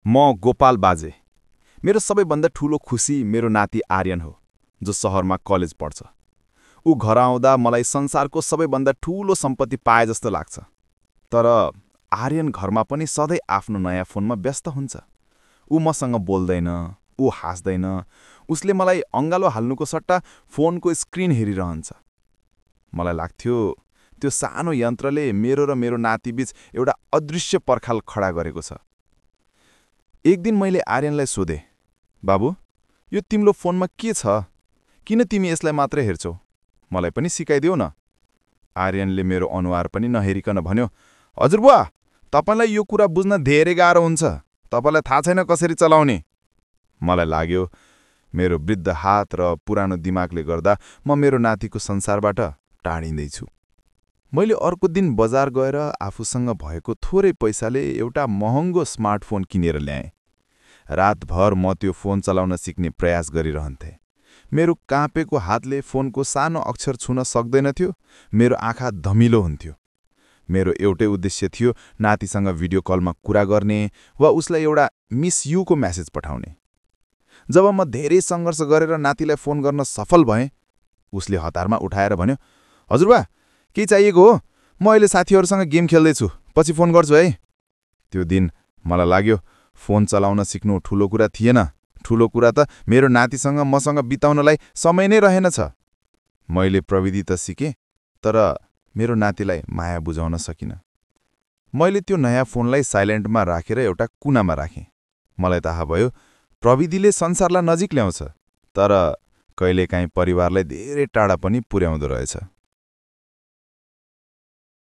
म गोपाल बाजे। मेरो सबैभन्दा ठूलो खुसी मेरो नाति आर्यन हो, जो शहरमा कलेज पढ्छ। ऊ घर आउँदा मलाई संसारको सबैभन्दा ठूलो सम्पत्ति पाए जस्तो लाग्छ। तर आर्यन घरमा पनि सधैँ आफ्नो नयाँ फोनमा व्यस्त हुन्छ। ऊ मसँग बोल्दैन, ऊ हाँस्दैन, उसले मलाई अँगालो हाल्नुको सट्टा फोनको स्क्रिन हेरिरहन्छ। मलाई लाग्थ्यो त्यो सानो यन्त्रले मेरो र मेरो नातिबीच एउटा अदृश्य पर्खाल खडा गरेको छ। एक दिन मैले आर्यनलाई सोधेँ, बाबु, यो तिम्रो फोनमा के छ? किन तिमी यसलाई मात्रै हेर्छौ? मलाई पनि सिकाइदेऊ न। आर्यनले मेरो अनुहार पनि नहेरिकन भन्यो, हजुर बुवा, तपाईँलाई यो कुरा बुझ्न धेरै गाह्रो हुन्छ। तपाईँलाई थाहा छैन कसरी चलाउने। मलाई लाग्यो मेरो वृद्ध हात र पुरानो दिमागले गर्दा म मेरो नातिको संसारबाट टाढिँदैछु। मैले अर्को दिन बजार गएर आफूसँग भएको थोरै पैसाले एउटा महँगो स्मार्टफोन किनेर ल्याएँ। रातभर म त्यो फोन चलाउन सिक्ने प्रयास गरिरहन्थेँ। मेरो काँपेको हातले फोनको सानो अक्षर छुन सक्दैनथ्यो। मेरो आँखा धमिलो हुन्थ्यो। मेरो एउटै उद्देश्य थियो, नातिसँग भिडियो कलमा कुरा गर्ने वा उसलाई एउटा मिस युको म्यासेज पठाउने। जब म धेरै सङ्घर्ष गरेर नातिलाई फोन गर्न सफल भएँ, उसले हतारमा उठाएर भन्यो, हजुरबा, के चाहिएको हो? म अहिले साथीहरूसँग गेम खेल्दैछु, पछि फोन गर्छु है। त्यो दिन मलाई लाग्यो फोन चलाउन सिक्नु ठूलो कुरा थिएन। ठूलो कुरा त मेरो नातिसँग मसँग बिताउनलाई समय नै रहेनछ। मैले प्रविधि त सिकेँ, तर मेरो नातिलाई माया बुझाउन सकिनँ। मैले त्यो नयाँ फोनलाई साइलेन्टमा राखेर एउटा कुनामा राखेँ। मलाई थाहा भयो प्रविधिले संसारलाई नजिक ल्याउँछ, तर कहिलेकाहीँ परिवारलाई धेरै टाढा पनि पुर्याउँदो रहेछ।